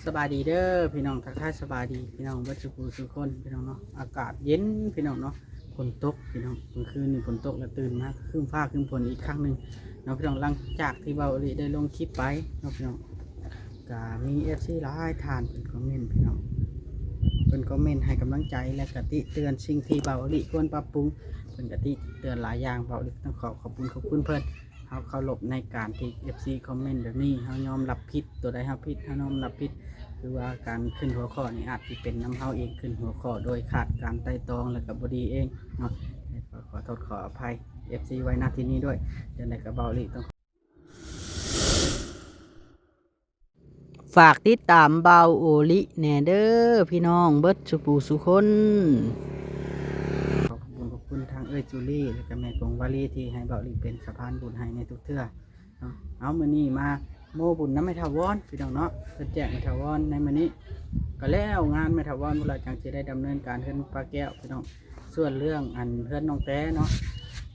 ສະບາຍດີເດີພີ່ນ້ອງ ທັກທາຍສະບາຍດີພີ່ນ້ອງເບິດສູ່ຜູ້ສູ່ຄົນພີ່ນ້ອງເນາະ. ອາກາດເຢັນພີ່ນ້ອງເນາະ ຝົນຕົກພີ່ນ້ອງ ມື້ຄືນນີ້ຝົນຕົກ ແລ້ວຕື່ນມາຄຶ້ມຟ້າຄຶ້ມຝົນອີກຄັ້ງໜຶ່ງເນາະພີ່ນ້ອງ. ຫຼັງຈາກທີ່ເບົາອີ່ຫຼີໄດ້ລົງຄລິບໄປເນາະພີ່ນ້ອງ ກະມີເອັຟຊີຫຼາຍທ່ານເພິ່ນຄອມເມັນພີ່ນ້ອງ ເພິ່ນຄອມເມັນໃຫ້ກຳລັງໃຈ ແລະກະຕິເຕືອນສິ່ງທີ່ເບົາອີ່ຫຼີຄວນປັບປຸງ ເພິ່ນກະຕິເຕືອນຫຼາຍຢ່າງ. ເບົາອີ່ຫຼີຕ້ອງຂໍຂອບຄຸນຂອບຄຸນເພິ່ນ ເຮົາເຄົາລົບໃນການທີ່ເອັຟຊີຄອມເມັນແບບນີ້ ເຮົາຍອມຮັບຜິດ ຕົວໃດເຮົາຜິດເຮົາຍອມຮັບຜິດ ຄືວ່າການຂຶ້ນຫົວຂໍ້ນີ້ອາດຊິເປັນນຳເຮົາເອງ ຂຶ້ນຫົວຂໍ້ໂດຍຂາດການໄຕ່ຕອງ ແລ້ວກໍບໍ່ດີເອງເນາະ. ຂໍໂທດຂໍອະໄພເອັຟຊີໄວ້ ນະ ທີ່ນີ້ດ້ວຍ. ຈັ່ງໃດກໍເບົາອີ່ຫຼີຕ້ອງ ຝາກຕິດຕາມເບົາໂອລິແດ່ເດີພີ່ນ້ອງເບິດສູ່ຜູ້ສູ່ຄົນ. ຂໍຂອບຄຸນຂອບຄຸນທາງເອື້ອຍຈູລີ ແລະກະແມ່ກົງວາລີ ທີ່ໃຫ້ເບົາອີ່ຫຼີເປັນສະພານບຸນໃຫ້ໃນທຸກເທື່ອເນາະ. ເອົາ ມື້ນີ້ມາໂມ້ບຸນນຳແມ່ຖາວອນພີ່ນ້ອງເນາະ ເພິ່ນແຈ້ງແມ່ຖາວອນໃນມື້ນີ້ ກະແລ້ວງານແມ່ຖາວອນພຸ້ນລະ ຈັ່ງຊິໄດ້ດຳເນີນການເຮືອນປາແກ້ວພີ່ນ້ອງ. ສ່ວນເລື່ອງອັນເຮືອນນ້ອງແຕ້ເນາະ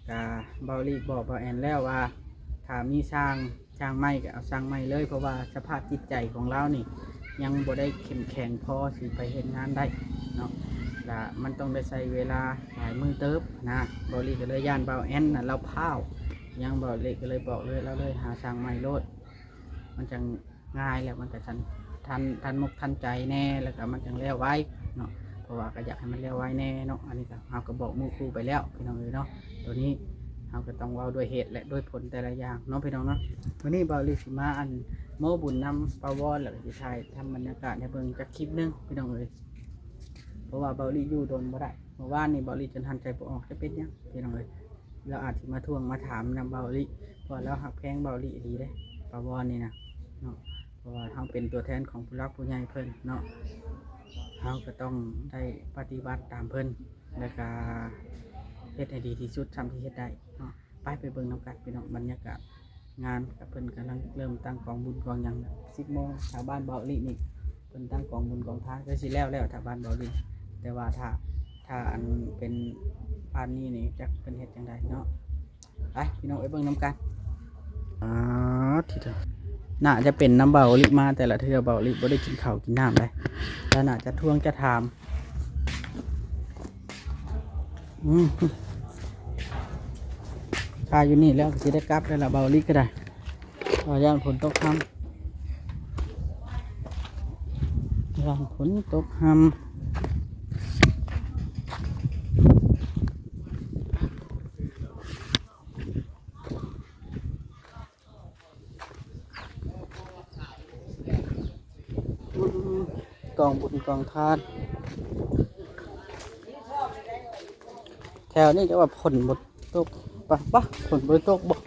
ກະເບົາອີ່ຫຼີບອກເບົາແອນແລ້ວວ່າ ຖ້າມີຊ່າງ ຊ່າງໃໝ່ກໍເອົາຊ່າງໃໝ່ເລີຍ ເພາະວ່າສະພາບຈິດໃຈຂອງລາວນີ້ຍັງບໍ່ໄດ້ເຂັ້ມແຂງພໍຊິໄປເຮັດງານໄດ້ເນາະ ລະມັນຕ້ອງໄດ້ໃຊ້ເວລາຫຼາຍມື້ເຕີບນະ. ເບົາອີ່ຫຼີກໍເລີຍຢ້ານເບົາແອນນະລາວພ້າວຫຍັງ ເບົາອີ່ຫຼີກໍເລີຍບອກເລີຍ ລາວເລີຍຫາຊ່າງໃໝ່ໂລດ ມັນຈັ່ງງ່າຍ ແລ້ວມັນກໍທັນ ທັນ ທັນມົກທັນໃຈແດ່ ແລ້ວກໍມັນຈັ່ງແລ້ວໄວເນາະ ເພາະວ່າກໍຢາກໃຫ້ມັນແລ້ວໄວແດ່ເນາະ. ອັນນີ້ກໍ ເຮົາກໍບອກໝູ່ຄູ່ໄປແລ້ວພີ່ນ້ອງເອີຍເນາະ. ໂຕນີ້ເຮົາກໍຕ້ອງເວົ້າດ້ວຍເຫດ ແລະ ດ້ວຍຜົນແຕ່ລະຢ່າງເນາະພີ່ນ້ອງເນາະ. ມື້ນີ້ເບົາອີ່ຫຼີຊິມາອັນໂມ້ບຸນນຳປ້າວອນ ແລ້ວກໍຊິຖ່າຍທຳບັນຍາກາດໃຫ້ເບິ່ງຈັກຄລິບໜຶ່ງພີ່ນ້ອງເອີຍ ເພາະວ່າເບົາອີ່ຫຼີຢູ່ດົນບໍ່ໄດ້. ເມື່ອວານນີ້ເບົາອີ່ຫຼີຈົນຫັ້ນໃຈບໍ່ອອກ ຈະເປັນຫຍັງພີ່ນ້ອງເອີຍ. ລາວອາດຊິມາທວງມາຖາມນຳເບົາອີ່ຫຼີ ເພາະວ່າລາວຮັກແພງເບົາອີ່ຫຼີເດ້ ປ້າວອນນີ້ນະເນາະ. ເພາະວ່າເຮົາເປັນຕົວແທນຂອງຜູ້ຫຼັກຜູ້ໃຫຍ່ເພິ່ນເນາະ ເຮົາກໍຕ້ອງໄດ້ປະຕິບັດຕາມເພິ່ນ ແລ້ວກະເຮັດໃຫ້ດີທີ່ສຸດສ່ຳທີ່ເຮັດໄດ້ເນາະ. ໄປ ໄປເບິ່ງນຳກັນພີ່ນ້ອງ ບັນຍາກາດງານ ກະເພິ່ນກຳລັງເລີ່ມຕັ້ງກອງບຸນກອງຫຍັງ. ສິບໂມງ ແຖວບ້ານເບົາອີ່ຫຼີນີ້ ເພິ່ນຕັ້ງກອງບຸນກອງທານ ກໍຊິແລ້ວແລ້ວ ແຖວບ້ານເບົາອີ່ຫຼີ. ແຕ່ວ່າຖ້າ ຖ້າອັນເປັນບ້ານນີ້ນີ້ ຈັກເພິ່ນເຮັດຈັ່ງໃດເນາະ. ໄປພີ່ນ້ອງ ໄປເບິ່ງນຳກັນ. ອາ ທີ່ເດີ ໜ້າຈະເປັນນຳເບົາອີ່ຫຼີມາແຕ່ລະເທື່ອ ເບົາອີ່ຫຼີບໍ່ໄດ້ກິນເຂົ້າກິນນ້ຳໃດ ລະໜ້າຈະທວງຈະຖາມ. ອືມ ຖ້າຢູ່ນີ້ແລ້ວກໍຊິໄດ້ກັບແລ້ວລະ ເບົາອີ່ຫຼີກໍໄດ້ ວ່າຢ້ານຝົນຕົກຮຳ ຢ້ານຝົນຕົກຮຳ. ກອງບຸນກອງທານ ແຖວນີ້ຈະວ່າຝົນບໍ່ຕົກປະ ປະ ຝົນບໍ່ຕົກບໍ່.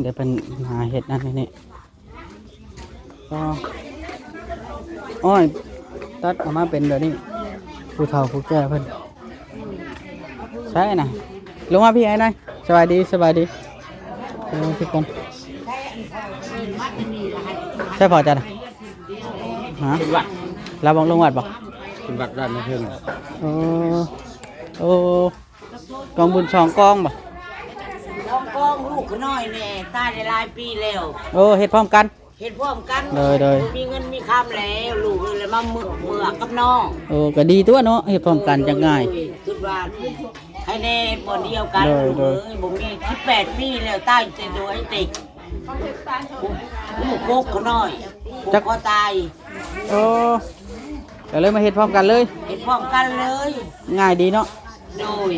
ດຽວເພິ່ນຫາເຮັດນັ້ນເຮັດນີ້. ອໍ ອ້ອຍ ຕັດອອກມາເປັນແບບນີ້ ຜູ້ເຖົ້າຜູ້ແກ່ເພິ່ນ. ໃຊ່ນະ ລົງມາພີ້ອ້າຍນາຍ. ສະບາຍດີ ສະບາຍດີ ເອີ ທຸກຄົນ. ໃຊ່ພໍ່ເຈົ້ານະ? ຮະ? ເປັນຫວັດ. ລາວບໍ່ລົງວັດບໍ່? ເປັນຫວັດດ້ານເທິງ. ໂອ້ ໂອ້ ກອງບຸນສອງກອງບໍ່? ສອງກອງ ລູກຂະນ້ອຍແນ່ ຕາຍໄດ້ຫຼາຍປີແລ້ວ. ໂອ້ ເຮັດພ້ອມກັນ. ເຮັດພ້ອມກັນ. ໂດຍ ໂດຍ. ບໍ່ມີເງິນມີຄຳແລ້ວ ລູກເອີຍ ແລ້ວມາເມືອ ເມືອກັບນ້ອງ. ໂອ້ ກໍດີຕົວະເນາະ ເຮັດພ້ອມກັນຈັ່ງງ່າຍ. ໂດຍ ຄິດວ່າໃຫ້ແນ່ບ່ອນດຽວກັນ. ໂດຍ ລູກເອີຍ ໂດຍ. ບໍ່ມີ ສິບແປດປີແລ້ວ ຕາຍແຕ່ໂຕໄອ້ເຕັກ ລູກກົກຂະນ້ອຍ ຈັກ ຜູ້ກໍຕາຍ. ໂອ້ ກໍເລີຍມາເຮັດພ້ອມກັນເລີຍ. ເຮັດພ້ອມກັນເລີຍ. ງ່າຍດີເນາະ. ໂດຍ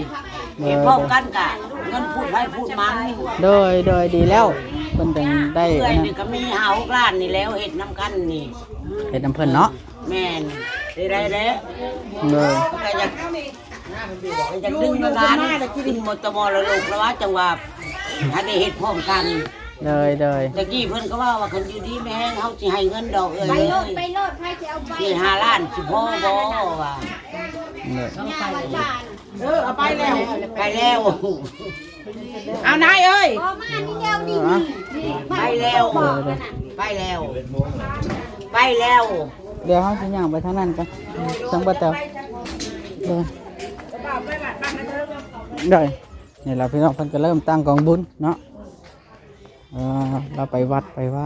ໂດຍ ເຮັດພ້ອມກັນກະເງິນພູດໃຜພູດມັນ. ໂດຍ ໂດຍ ດີແລ້ວ ເພິ່ນຈັ່ງໄດ້ ເອື້ອຍນີ້ກໍມີຫ້າຫົກລ້ານນີ້ແລ້ວ ເຮັດນຳກັນນີ້ ເຮັດນຳເພິ່ນເນາະ. ແມ່ນ ໄດ້ ໄດ້ແລ້ວ. ໂດຍ ກໍຢາກ ກໍຢາກດຶງເງິນລ້ານຂຶ້ນໝົດຕະມໍລະດົກລະວ່າ ຈັ່ງວ່າໃຫ້ໄດ້ເຮັດພ້ອມກັນ. ໂດຍ ໂດຍ. ຕະກີ້ເພິ່ນກໍເວົ້າວ່າ ຄັນຢູ່ດີມີແຮງເຮົາຊິໃຫ້ເງິນດອກເອື້ອຍ ໄປໂລດ ໄປໂລດ ໃຜຊິເອົາໄປ ສີ່ຫ້າລ້ານ ຊິພໍບໍ່ວ່າ. ໂດຍ. ເອີ ເອົາໄປແລ້ວ ໄປແລ້ວ ເອົານາຍເອີຍ ບໍ່ມານີ້ແລ້ວນີ້ ໄປແລ້ວ ໄປແລ້ວ ໄປແລ້ວ. ດຽວເຮົາຊິຍ່າງໄປທາງນັ້ນກ່ອນ ທາງປ້າແຕວ. ໂດຍ ໂດຍ. ນີ້ລະພີ່ນ້ອງ ເພິ່ນກໍເລີ່ມຕັ້ງກອງບຸນເນາະ. ເອີ ລາວໄປວັດໄປວາ.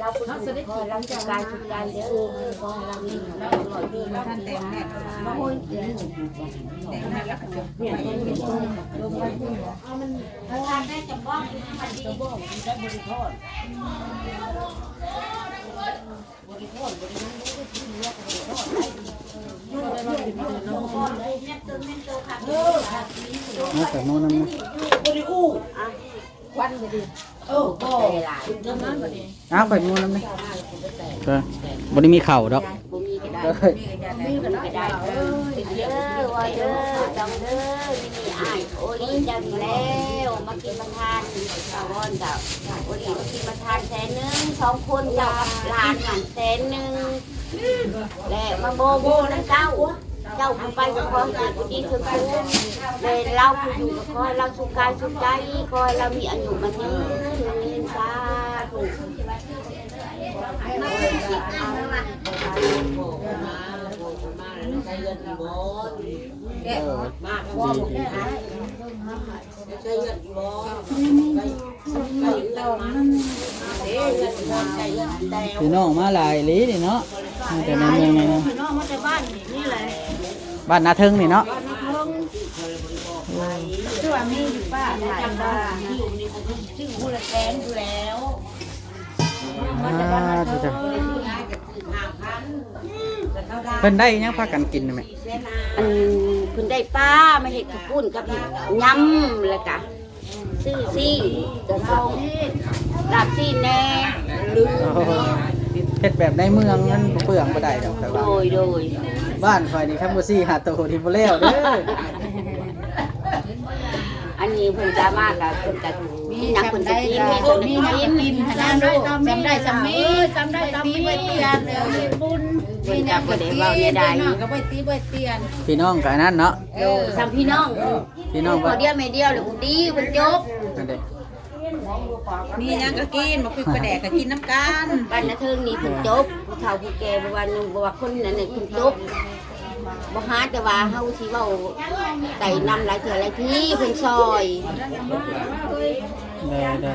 ລາວຜູ້ຢູ່ ຂໍໃຫ້ລາວສຸກກາຍສຸກໃຈເດີ ຂໍໃຫ້ລາວມີອາຍຸຮ້ອຍປີ ຮ້ອຍປີ. ເອົາໄປໝໍ້ນຳນະ ຄວັນບໍ່ດີ ເອີ ບໍ່ ເອົາໄປໝໍ້ນຳເດີ ບໍ່ໄດ້ມີເຂົ້າດອກ ບໍ່ມີກໍໄດ້ ເອີ ເອີ ວ່າເດີ ຕ້ອງເດີ ມີອ້າຍໂອລີເຈົ້ານີ້ແລ້ວ ມາກິນມາທານ ສາວອນເຈົ້າ ໂອລີມາກິນມາທານແສນໜຶ່ງ ສອງຄົນເຈົ້າກັບຫຼານຫັ້ນແສນໜຶ່ງ ແລະມາໂບໂບນຳເຈົ້າ ເຈົ້າຜູ້ໄປກໍຂໍໃຫ້ເກີດຜູ້ດີເຖິງສຸກ ແລະລາວຜູ້ຢູ່ກໍຂໍໃຫ້ລາວສຸກກາຍສຸກໃຈ ຂໍໃຫ້ລາວມີອາຍຸໝັ້ນຍືນ ສາທຸ ເອີ ດີ ດີ. ພີ່ນ້ອງມາຫຼາຍອີ່ຫຼີນີ້ເນາະ ມາແຕ່ໃນເມືອງໃນນາ ພີ່ນ້ອງມາແຕ່ບ້ານນີ້ແຫຼະ ບ້ານນາເທິງນີ້ເນາະ ບ້ານນາເທິງ ຄືວ່າມີຢູ່ປ້າຂາຍບ້ານ ຊື້ຜູ້ລະແສນພຸ້ນແລ້ວ ອ່າ ເພິ່ນໄດ້ຫຍັງພາກັນກິນນະແມ່? ອັນ ເພິ່ນໄດ້ປາມາເຮັດເຂົ້າປຸ້ນກັບຍຳ ແລ້ວກະ ຊື້ຊີ້ນກະສົ່ງ ລາບຊີ້ນແດ່ ເຮັດແບບໃນເມືອງມັນບໍ່ເປືອງບໍ່ໄດ້ດອກ ແຕ່ວ່າ ໂດຍ ໂດຍ ບ້ານຂ້ອຍນີ້ຄັນບໍ່ສີ່ຫ້າໂຕນີ້ບໍ່ແລ້ວເດີ. ອັນນີ້ເພິ່ນກະມາກະເພິ່ນກະ ມີຫຍັງເພິ່ນກະກິນ ມີຫຍັງເພິ່ນກະກິນ ຫັ້ນນະລູກ ສ່ຳໄດ້ສ່ຳມີ ສ່ຳໄດ້ສ່ຳມີ ໄວ້ຕຽນ ເຮັດບຸນ ເພິ່ນກະບໍ່ໄດ້ເວົ້າແນວໃດ ພີ່ນ້ອງກະອັນນັ້ນເນາະ ເອີ ສ່ຳພີ່ນ້ອງ ພີ່ນ້ອງ ພໍ່ດຽວແມ່ດຽວ ແລ້ວຜູ້ດີເພິ່ນຈົບ ນັ້ນເດ້ ມີຫຍັງກໍກິນ ໝາກພິກປາແດກກໍກິນນຳກັນ ບ້ານນາເທິງນີ້ເພິ່ນຈົບ ຜູ້ເຖົ້າຜູ້ແກ່ ບໍ່ວ່າໜຸ່ມ ບໍ່ວ່າຄົນນັ້ນນີ້ເພິ່ນຈົບ ບໍ່ຫາແຕ່ວ່າເຮົາຊິເວົ້າໄກນຳຫຼາຍເທື່ອຫຼາຍທີ ເພິ່ນຊ່ອຍ ໄດ້ ໄດ້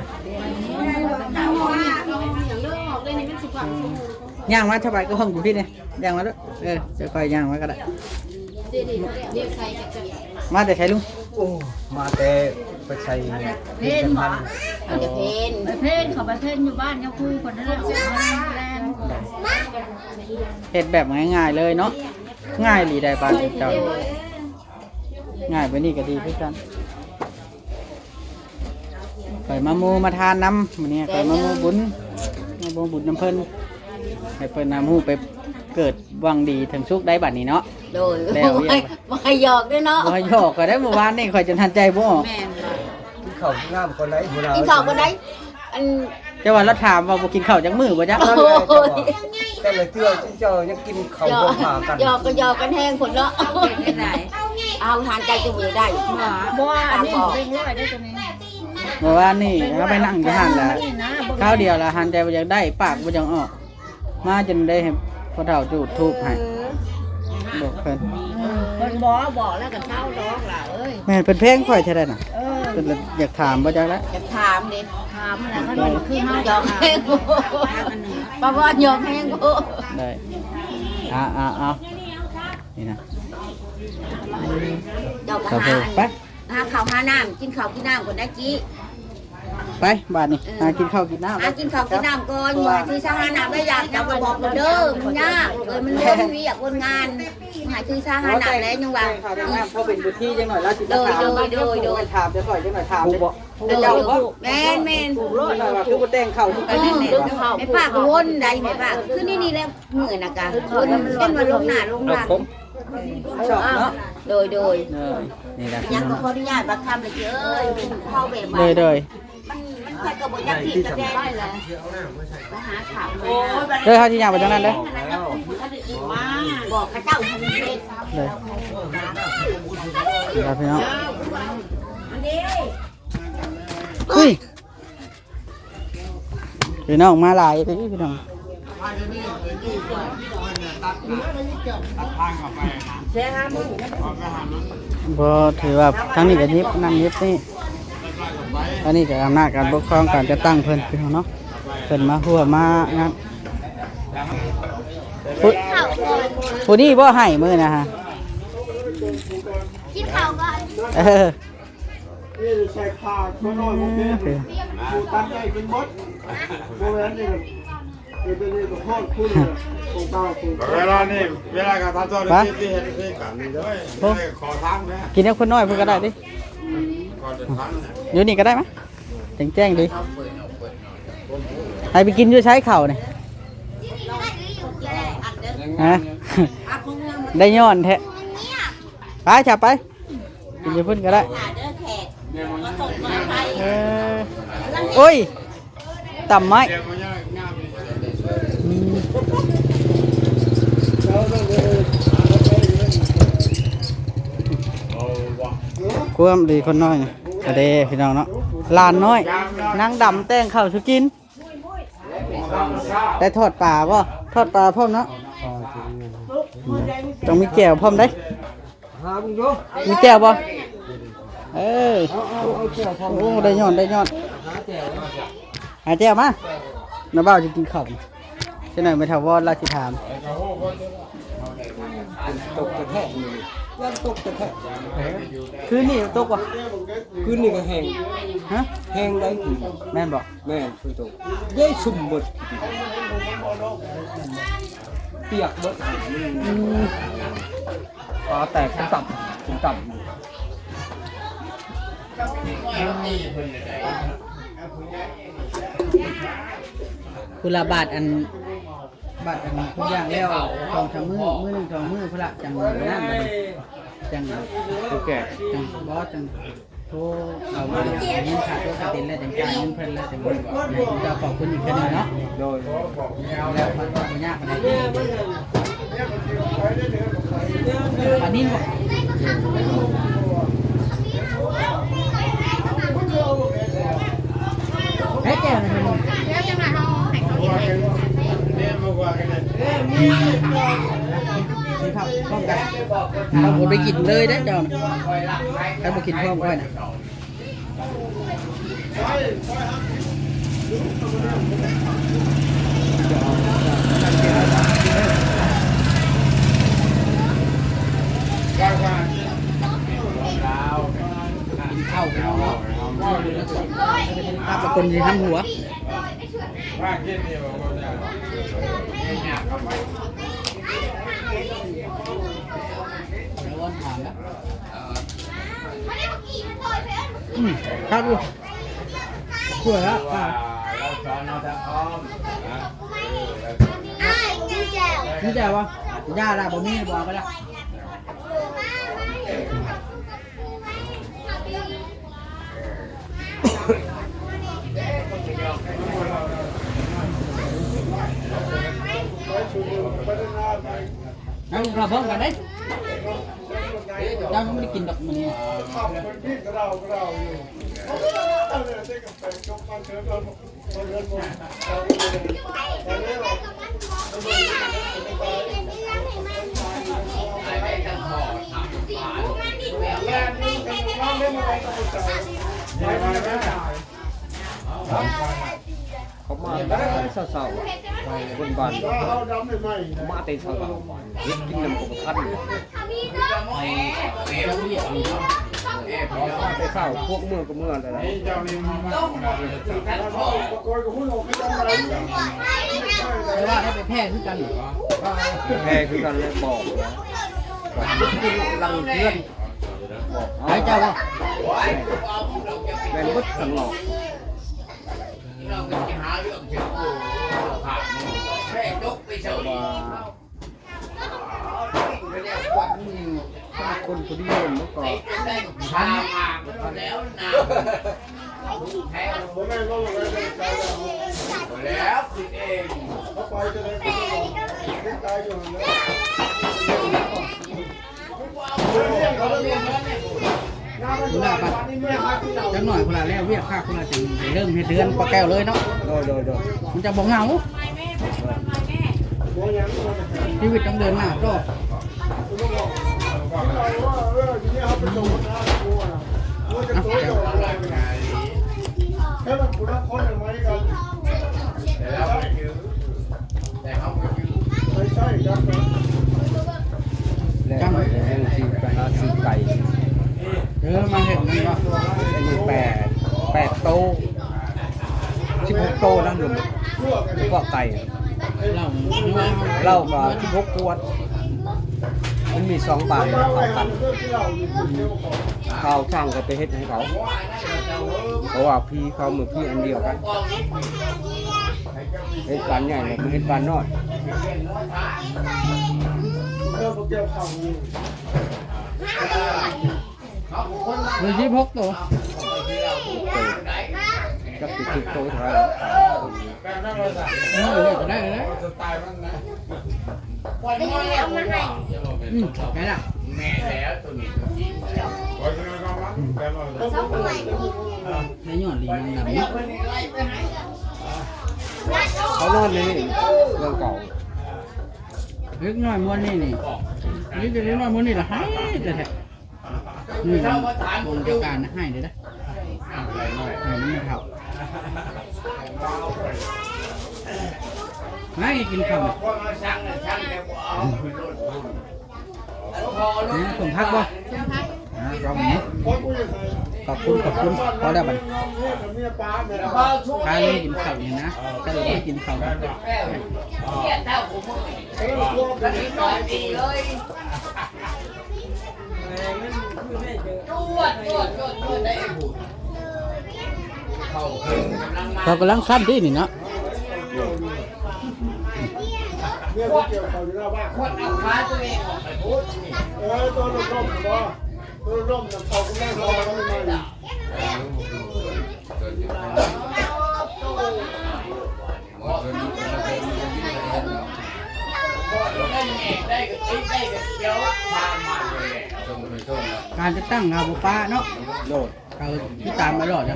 ຍ່າງມາຖວາຍກັບຫ້ອງຢູ່ພີ້ນີ້ ຍ່າງມາເດີ ເອີ ຈະຄ່ອຍຍ່າງມາກໍໄດ້ ມາແຕ່ໃສລຸງ? ໂອ້ ມາແຕ່ໄປໃສ່ເພັນ ມາແຕ່ເພັນ ໄປເພັນ ເຂົາໄປເພັນຢູ່ບ້ານຍາຄູເພິ່ນນັ້ນແຫຼະ ເຮັດແບບງ່າຍໆເລີຍເນາະ ງ່າຍອີ່ຫຼີໃດ໋ບ້ານເຈົ້າ ງ່າຍແບບນີ້ກໍດີຄືກັນ. ຂ້ອຍມາໂມມາທານນຳ ມື້ນີ້ຂ້ອຍມາໂມບຸນ ມາໂມບຸນນຳເພິ່ນ ໃຫ້ເພິ່ນນຳຮູ້ໄປເກີດຫວັງດີເຖິງສຸກໄດ້ບັດນີ້ເນາະ ໂດຍ ແລ້ວ ບໍ່ໃຫ້ ບໍ່ໃຫ້ຫຍອກເດ້ເນາະ ບໍ່ໃຫ້ຫຍອກຂ້ອຍໄດ້ ມື້ວານນີ້ຂ້ອຍຈົນຫັນໃຈບໍ່ອອກ ແມ່ນ ກິນເຂົ້າກິນນ້ຳກ່ອນໄດ໋ ຫົວໜ້າ ກິນເຂົ້າກ່ອນໄດ໋ ອັນ ເຈົ້າວ່າລາວຖາມວ່າບໍ່ກິນເຂົ້າຈັກມື້ບໍ່ຈັກ ໂອ້ຍ ແຕ່ລະເທື່ອເຈົ້າຍັງກິນເຂົ້າຮ່ວມຫາກັນ ຫຍອກກໍຫຍອກກັນແຮງພຸ້ນເນາະ ເປັນຈັ່ງໃດ ເອົາທານໃຈຈຸມື້ໄດ້ ບໍ່ ອັນນີ້ເປັນຮ້ອຍເດ້ຕົວນີ້ ເມື່ອວານນີ້ເຮົາໄປນັ່ງຢູ່ຫັ້ນລະ ຄາວດຽວລະຫັນໃຈບໍ່ຢາກໄດ້ ປາກບໍ່ຢາກອອກ ມາຈົນໄດ້ໃຫ້ພໍ່ເຖົ້າຈູດທູບໃຫ້ ບອກເພິ່ນ ເພິ່ນບໍ່ບອກແລ້ວກໍເຊົາດອກຫຼ້າເອີຍ ແມ່ນເພິ່ນແພງຂ້ອຍເທົ່າໃດນະ ເອີ ເພິ່ນລະຢາກຖາມບໍ່ຈັກລະ ຢາກຖາມເດ້ ຖາມແລ້ວ ຄັນມັນຄືເຮົາຢອກແຮງ ປາວ່າຢອກແຮງໂພດ ໄດ້ ເອົາໆໆ ນີ້ນະ ເຈົ້າກໍຫາ ໄປ ຫາເຂົ້າຫານ້ຳ ກິນເຂົ້າກິນນ້ຳກ່ອນໄດ໋ຈີ້ ໄປບາດນີ້ ເອີ ຫາກິນເຂົ້າກິນນ້ຳ ຫາກິນເຂົ້າກິນນ້ຳກ່ອນ ຫາທີ່ສາທາລະນະໄດ້ຢາກ ເຈົ້າກໍບອກເພິ່ນເດີ ມັນຍາກເອີຍ ມັນບໍ່ມີວຽກຄົນງານ ຫາທີ່ສາທາລະນະແຫຼະ ຍັງວ່າ ເຈົ້າເປັນບຸດທີຈັກໜ້ອຍລະ ໂດຍ ໂດຍ ໂດຍ ໂດຍ ຖາມແຕ່ຂ້ອຍຈັກໜ້ອຍ ຖາມເດ້ ໂດຍ ແມ່ນໆ ຄືບໍ່ແຕ່ງເຂົ້າ ເອີ ແມ່ປ້າກໍວົນໄດ໋ ແມ່ປ້າຄືນີ້ໆແຫຼະ ມື້ນະກະ ຄົນເປັນວ່າລົງໜ້າລົງຫຼັງ ຊອບເນາະ ໂດຍ ໂດຍ ເອີ ນີ້ລະ ຍັງກໍຂໍອະນຸຍາດບັກຄຳເລີຍເອີຍ ເຮົາແບບວ່າ ໂດຍ ໂດຍ ມັນ ມັນຂ້ອຍກໍບໍ່ຢາກຄິດກະແຕ່ນີ້ແຫຼະ ໄປຫາເຂົ້າ ເດີ ເຮົາຊິຍ່າງໄປທາງນັ້ນເດີ ບອກເຂົາເຈົ້າໃຫ້ເຮັດ ເດີ ນີ້ລະພີ່ນ້ອງ ເຮີ້ຍ ພີ່ນ້ອງມາຫຼາຍເດ້ພີ່ນ້ອງ ບໍ່ ຖືວ່າທາງນີ້ກໍຫຍິບ ນັ້ນຫຍິບນີ້ ອັນນີ້ກໍອຳນາດການປົກຄອງ ການຈັດຕັ້ງເພິ່ນພີ່ນ້ອງເນາະ ເພິ່ນມາຮ່ວມມາງານ ຜູ້ ຜູ້ນີ້ບໍ່ໃຫ້ມື້ນະຮະ ກິນເຂົ້າກ່ອນ ເອີ. ນີ້ໃສ່ຜ້າຕົວນ້ອຍບໍ່ເປັນ ອືມ ຕັດໄດ້ເປັນໝົດ ບໍ່ແມ່ນນີ້ ເປັນຕົວນີ້ກໍຮອດຄຸນຂອງເກົ່າຂອງ ເວລານີ້ ເວລາການທຳໂທດ ໄປ ທີ່ເຮັດຄືກັນນີ້ເດີ ໂອ້ ຂໍທາງແດ່ ກິນກັບຄົນນ້ອຍເພິ່ນກໍໄດ້ຕິ ຂໍທາງແດ່ ຢູ່ນີ້ກໍໄດ້ມະ ແຈ້ງໆດີ ໃຫ້ໄປກິນຢູ່ໃສເຂົ້ານີ້ ຮະ ໄດ້ຍ້ອນແທ້ ໄປ ຊະ ໄປ ກິນຢູ່ພຸ້ນກໍໄດ້ ເອີ ໂອ້ຍ ຕຳໄມ້ ອືມ ຄວາມດີຄົນນ້ອຍນະ ກະເດ້ພີ່ນ້ອງເນາະ ຫຼານນ້ອຍ ນາງດຳແຕ່ງເຂົ້າສູ່ກິນ. ໄດ້ທອດປາບໍ່? ທອດປາພ້ອມເນາະ. ຕ້ອງມີແຈ່ວພ້ອມເດ້. ຫາເບິ່ງດູ. ມີແຈ່ວບໍ່? ເອີ ເອົາ ເອົາ ເອົາແຈ່ວພ້ອມ. ໂອ້ ໄດ້ຍ້ອນ ໄດ້ຍ້ອນ. ຫາແຈ່ວ ຫາແຈ່ວມາ. ນ້າບ່າວຊິກິນເຂົ້າ. ຈັກໜ່ອຍແມ່ຖາວອນລາວຊິຖາມ. ຝົນຕົກແທ້ໆ ມື້ນີ້ ຝົນຕົກແທ້ໆ. ເອີ ຄືນນີ້ຕົກບໍ່? ຄືນນີ້ກໍແຮງ. ຮະ? ແຮງໄດ໋. ແມ່ນບໍ່? ແມ່ນ ຝົນຕົກເດ້. ຊຸ່ມເບິດ ປຽກເບິດ. ອືມ ຟ້າແຕກຕຸ່ມຕ່ຳ ຕຸ່ມຕ່ຳ. ພຸ້ນລະ ບາດອັນ ບາດອັນທຸກຢ່າງແລ້ວ ສອງສາມມື້ ມື້ໜຶ່ງສອງມື້ພຸ້ນລະ ຈັ່ງນັ້ນ ຈັ່ງ ໂອເຄ ຈັ່ງ ບໍ່ ຈັ່ງໂທເອົາມາເງິນຄ່າໂທສະເຕັນແລ້ວ ຈັ່ງຈ່າຍເງິນເພິ່ນແລ້ວ ຈັ່ງໃຫ້ເຈົ້າຂອບຄຸນອີກເທື່ອໜຶ່ງເນາະ. ໂດຍ ແລ້ວມັນບໍ່ຍາກປານໃດ. ປານິນບໍ່? ໃຫ້ແຈ່ວນະ ແລ້ວຈັ່ງໃຫ້ເຮົາ ໃຫ້ເຂົາເຮັດໃຫ້ ກິນເຂົ້າພ້ອມກັນ. ເຮົາບໍ່ໄດ້ກິນເລີຍເດ້ເຈົ້ານະ ໃຜບໍ່ກິນພ້ອມຂ້ອຍນະ. ກິນເຂົ້າພີ່ນ້ອງເນາະ ຄົນຊິຫຳຫົວ. ອືມ ຄັກຢູ່ ສວຍລະ ປາ ມີແຈ່ວບໍ່? ຢ່າລະ ບໍ່ມີ ບໍ່ເອົາໄປລະ. ເອົາ ເຂົ້າພ້ອມກັນເດ້ ເຈົ້າຍັງບໍ່ໄດ້ກິນດອກມື້ນີ້. ເຂົາມາແຕ່ເຊົ້າໆ ຄົນບ້ານມາແຕ່ເຊົ້າ ເຮັດກິນນຳກໍບໍ່ທັນ. ມາແຕ່ເຊົ້າ ພວກເມືອກໍເມືອແລ້ວ. ແຕ່ວ່າໄດ້ໄປແຜ່ຄືກັນ ແຜ່ຄືກັນແລ້ວ ບອກແລ້ວ ຫຼັງເຮືອນ ບອກ ໃຫ້ເຈົ້າບໍ່? ແມ່ນເບິດສັງຫຼອກ ວ່າ ຄົນຜູ້ດຽວມັນກໍທັນ ບໍ່ທັນ. ຈັກໜ້ອຍພຸ້ນລະ ແລ້ວວຽກຄັກພຸ້ນລະ ຈຶ່ງໄດ້ເລີ່ມເຮັດເຮືອນປ້າແກ້ວເລີຍເນາະ. ໂດຍ ໂດຍ ໂດຍ. ມັນຈະບໍ່ເຫງົາ ຊີວິດຕ້ອງເດີນໜ້າຕໍ່. ແລ້ວຂ້ອຍກໍຍັງຊິໄປຫາຊື້ໄກ່. ເອີ ມາເຮັດນີ້ວະ ອັນນີ້ແປດ ແປດໂຕ ສິບຫົກໂຕນະ ລວມເພາະໄກ່ ເຫຼົ້າກໍສິບຫົກຂວດ ມັນມີສອງບ້ານເຂົ້າກັນ ເຂົາຊ່າງກໍໄປເຮັດໃຫ້ເຂົາ ເພາະວ່າຜີເຂົາມັນຜີອັນດຽວກັນ ເຮັດບ້ານໃຫຍ່ແລ້ວມາເຮັດບ້ານນ້ອຍ. ມີສິບຫົກໂຕ ຈັກສິບຫົກໂຕເທົ່າໃດ. ເອີ ໄດ້ ໄດ້ ໄດ້ ເອົາມາໃຫ້ ອືມ ໄດ້ລະ ແມ່ນແລ້ວ ໂຕນີ້ ໄດ້ຍ້ອນລີນາງດຳເນາະ. ເຂົານອນໃນນີ້ ເລື່ອງເກົ່າ ເດັກນ້ອຍມ່ວນນີ້ນີ້ ມີແຕ່ເດັກນ້ອຍມ່ວນນີ້ລະໄຫ້ແທ້ໆ ນີ້ວົງຈັດການໃຫ້ເດີ້ ໃຫ້ນຳເຖົ້າ ມາກິນເຂົ້າ ນີ້ສົມພັກບໍ່? ອ່າ ລອງເນາະ ຂອບຄຸນ ຂອບຄຸນ ພໍແລ້ວບັດນີ້ ພາເລີຍກິນເຂົ້ານີ້ນະ ຖ້າເລີຍບໍ່ໄດ້ກິນເຂົ້າ ເຂົາກຳລັງຄັນຕິນີ້ເນາະ ເອີ ຕົວລົມໆ ບໍ່ ຕົວລົມໆ ເຂົາກຳລັງເອົາມາໃໝ່. ການຈັດຕັ້ງເຮົາບໍ່ປະເນາະ ໂດຍ ເຮົາຕິດຕາມມາຕະຫຼອດນະ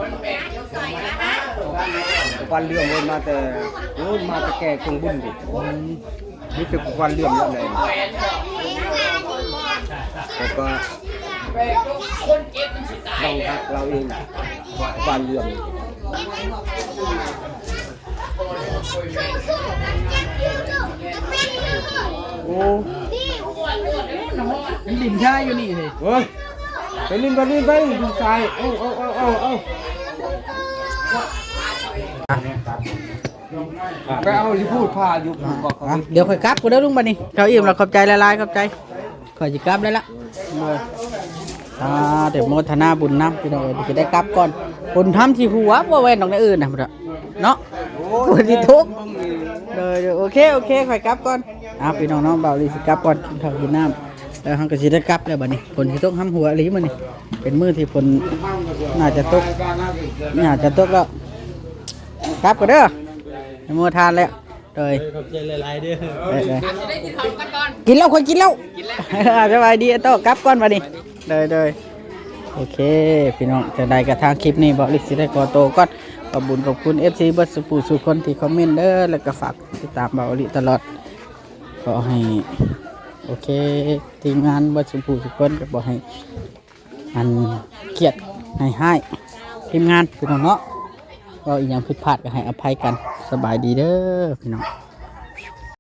ຄວັນເລື່ອມເພິ່ນມາແຕ່ ໂອ້ຍ ມາແຕ່ແກ່ກົງບຸນພຸ້ນ ອືມ ມີແຕ່ຄວັນເລື່ອມເລີຍ ແລ້ວກໍ ບັງຮັກລາວເອງ ຄວັນເລື່ອມ ໂອ້ ມັນດິນຊາຍຢູ່ນີ້ເຮີ້ຍ ໂອ້ຍ ໄປຫຼິ້ນ ໄປຫຼິ້ນ ໄປຫຼິ້ນ ດິນຊາຍ ເອົາ ເອົາ ເອົາ ເອົາ ໄປເອົາຢູ່ພຸ້ນ ຜ້າຢູ່ພຸ້ນ ອ່ະ ດຽວຂ້ອຍກັບກ່ອນເດີ້ລຸງ ບັດນີ້ ເຂົ້າອີ່ມແລ້ວ ຂອບໃຈຫຼາຍໆ ຂອບໃຈ ຂ້ອຍຊິກັບແລ້ວລະ ເອີ ອ່າ ເດີ ໂມທະນາບຸນນຳ ພີ່ນ້ອງເອີຍ ຊິໄດ້ກັບກ່ອນ ບຸນທຳທີ່ຫົວ ບໍ່ແມ່ນດອກແນວອື່ນນະ ເນາະ ຝົນຊິຕົກ ໂດຍ ໂດຍ ໂອເຄ ໂອເຄ ຂ້ອຍກັບກ່ອນ ອ່າ ພີ່ນ້ອງເນາະ ບ່າວລີຊິກັບກ່ອນ ກິນເຂົ້າກິນນ້ຳ ແລ້ວເຮົາກໍຊິໄດ້ກັບແລ້ວບັດນີ້ ຝົນຊິຕົກຫ້ຳຫົວອີ່ຫຼີມື້ນີ້ ເປັນມື້ທີ່ຝົນໜ້າຈະຕົກ ໜ້າຈະຕົກແລ້ວ ກັບກ່ອນເດີ້ ໂມທານແລ້ວ ໂດຍ ເອີ ຂອບໃຈຫຼາຍໆເດີ້ ເອີ ເອີ ກິນແລ້ວ ຂ້ອຍກິນແລ້ວ ສະບາຍດີ ໂຕ ກັບກ່ອນບັດນີ້ ໂດຍ ໂດຍ ໂອເຄ ພີ່ນ້ອງ ຈັ່ງໃດກໍທາງຄລິບນີ້ ບ່າວລິດຊິໄດ້ຂໍໂຕກ່ອນ ຂອບບຸນຂອບຄຸນ ເອັຟຊີ ເບິດສູ່ຜູ້ສູ່ຄົນທີ່ຄອມເມັນເດີ້ ແລ້ວກໍຝາກຕິດຕາມບ່າວລິຕະຫຼອດ ຂໍໃຫ້ ໂອເຄ ທີມງານເບິດສູ່ຜູ້ສູ່ຄົນ ກໍບໍ່ໃຫ້ ອັນກຽດໃຫ້ຮ້າຍທີມງານພີ່ນ້ອງເນາະ ເວົ້າອີ່ຫຍັງຜິດພາດກໍໃຫ້ອະໄພກັນ ສະບາຍດີເດີ້ພີ່ນ້ອງ.